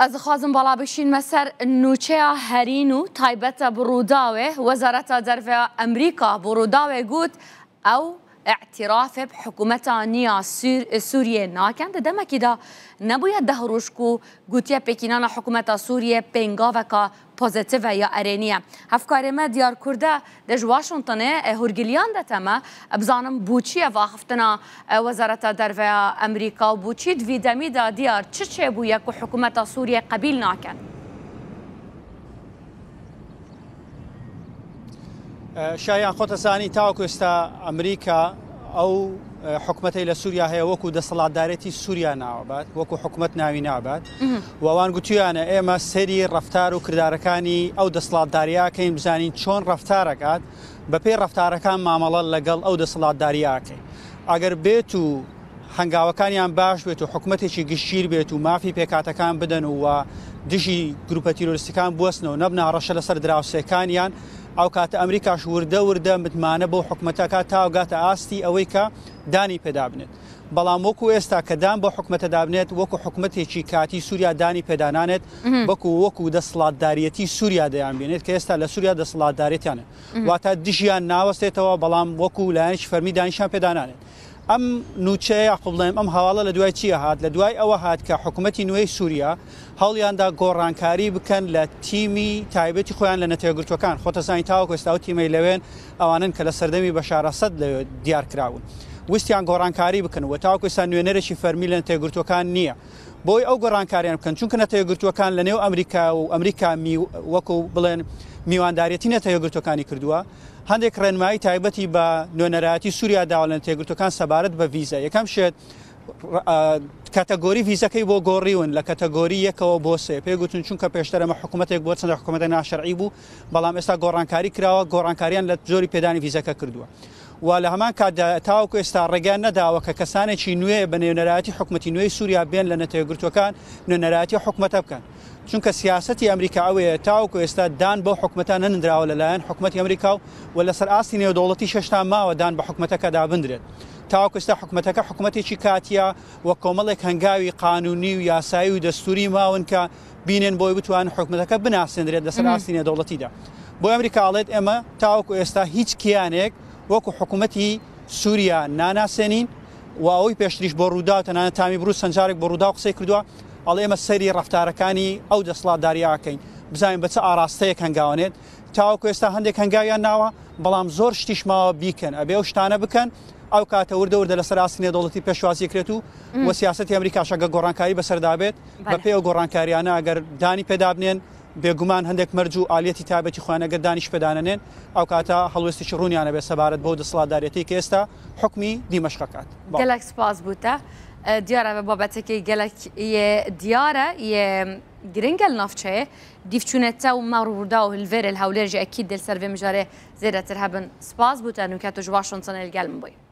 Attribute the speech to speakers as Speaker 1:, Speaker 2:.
Speaker 1: Ez dixwazim bala bikişînime ser nûçeya herîn û taybete bi Rûdawê. Wezareta Derve ya Emrîka bi Rûdawê got, ew îtîrafê bi hikûmeta nî ya Sûriyê nakin. Di demekî de nebûye deh roj ku gotiye pêkînana hikûmeta Sûriyê pêngaveka pozîtîv e ya erênî ye. Hevkarê me Diyar Kurde dê ji Washingtonê hûrgiliyan dete me bizanim boçî ev axiftina Wezareta Derve ya Amerîka û boçî di vî demî de diyar çi çêbûye ku hikûmeta Sûriyê qebîl nakin.
Speaker 2: شایان خۆتە زانی تاوەکو ئێستا ئەمریکا ئەو حکومەتەی لە سووریا هەیە وەکو دەسەڵاتدارێتی سووریا ناوەبات وەکو حکومەت ناوی نابات وەوان گوتویانە ئێمە سەری ڕفتار و کردارەکانی ئەو دەسەڵاتداریاکەین بزانین چۆن ڕفتارەکات بەپێی ڕفتارەکان مامەڵە لەگەڵ ئەو دەسەڵاتداریاکەین ئەگەر بێت و هەنگاوەکانیان باش بێت و حکومەتێکی گشتگیر بێت و مافی پێکهاتەکان بدەن و دژی گروپە تیرۆریستەکان بوەستنەوە نەبنە هەڕەشە لەسەر دراوسێکانیان، ئەو کاتە ئەمریکاش وردە وردە متمانە بەو حکومەتە ئەکات تا گاتە ئاستی ئەوەی کە دانی پێدا بنێت. بەڵام وەکو ئێستا کە دان بەو حکومەتە دابنێت وەکو حکومەتێکی کاتی سووریا دانی پێدانانێت بەکو وەکو دەسەڵاتداریەتی سووریا دەیانبینێت کە ئێستا لە سووریا دەسەڵاتدارێتیانە واتە دژیان ناوەستێتەوە بەڵام وەکو لایەنێکی فەرمی دانیشان پێدانانێت. ئەم نووچەیە یاخۆ بڵێم ئەم هەواڵە لە دوای چییە هات؟ لە دوای ئەوە هات کە حکوومەتی نوێی سووریا هەوڵیاندا گۆڕانکاری بکەن لە تیمی تایبەتی خۆیان لە نەتەوەیەکگرتووەکان. خۆتەزانی تاوەکو ئێستا ئەو تیمەی لەوێن ئەوانەن کە لە سەردەمی بەشار ئەسەد لەوێ دیار کراون. ویستیان گۆڕانکاری بکەن و تاوەکو ئێستا نوێنەرێکی فەرمی لە نەتەوەیەکگرتووەکان نییە بۆی ئەو گۆڕانکاریان بکەن چونکە نەتەوەیەکگرتووەکان لە نێو ئەمریکا و ئەمریکا وەکو بڵێن میوانداریەتی نەتەوەیەکگرتووەکانی کردووە. هەندێک ڕێنمایی تایبەتی بە نوێنەرایەتی سووریا داوە لە نەتەوەیەکگرتووەکان سەبارەت بە ڤیزە. یەکەم شت کەتەگۆری ڤیزەکەی بۆ گۆڕیون لە کەتەگۆری یەکەوە بۆ سێ پێ گوتن چونکە پێشتر ئەمە حکوومەتێک بۆ چەندە حکوومەتە ناشەرعی بوو بەڵام ئێستا گۆڕانکاری کراوە گۆڕانکاریان لە جۆری پێدانی ڤیزەکە کردووە و لە هەمان کاتدا تاوەکو ئێستا ڕێگەیان نەداوە کە کەسانێکی نوێ بە نوێنەرایەتی حکوومەتی نوێی سووریا بێن لە نەتەوەیەکگرتووەکان نوێنەرایەتی حکوومەتە بکەن. چونکە سیاسەتی ئەمریکا ئەوەیە تاوەکو ئێستا دان بەو حکومەتە نەنراوە لەلایەن حکومەتی ئەمریکا و و لەسەر ئاستی نێودەوڵەتیش هێشتا ماوە دان بە حکومەتەکەدا بنرێت. تاوەکو ئێستا حکومەتەکە حکومەتێکی کاتییە و کۆمەڵێک هەنگاوی قانونی و یاسایی و دەستوری ماون کە بینێن بۆی بتوانن حکومەتەکە بناسێنرێت لەسەر ئاستی نێودەوڵەتیدا. بۆ ئەمریکا ئەڵێت ئێمە تاوەکو ئێستا هیچ کیانێک وەکو حکومەتی سوریا ناناسێنین و ئەوەی پێشتریش بۆ ڕووداو تەنانەت تامی بروس چەند جارێک بۆ ڕووداو قسەی کردووە ئەڵێ ئێمە سەیری ڕەفتارەکانی ئەو دەسەڵاتدارییە ئەکەین بزانین بە چ ئاڕاستەیەک هەنگاوەنێت تاوەکو ئێستا هەندێک هەنگاویان ناوە بەڵام زۆر شتیش ماوە بیکەن ئەبێ ئەو شتانە بکەن ئەو کاتە وردە وردە لەسەر ئاستی نێودەوڵەتی پێشوازی کرێت و و سیاسەتی ئەمریکاش ئەگەر گۆڕانکاری بەسەردا بێت بەپێی ئەو گۆڕانکاریانە ئەگەر دانی پێدابنێن بێگومان هەندێک مەرج و ئالیەتی تایبەتی خۆیان ئەگەر دانیش پێدانەنێن ئەو کاتە هەڵوێستێکی ڕوونیان ئەبێت سەبارەت بەو دەسەڵاتداریەتەی کە ئێستا حوکمی دیمەشق ئەکات.
Speaker 1: گەلەک سپاس بوو تە. دیارە بە بابەتێکی گەلەک یێ دیارە یێ گرنگە لە ناوچەیە دیفچونە تە و مە ڕووداو هلڤێرێ لە هەولێر ژی ئەکید دێ لەسەر ڤێ مژارێ زێدەتر هەبن سپاس بوو تە نوکە تو ژ واشنتۆنێ لگەل من بووی.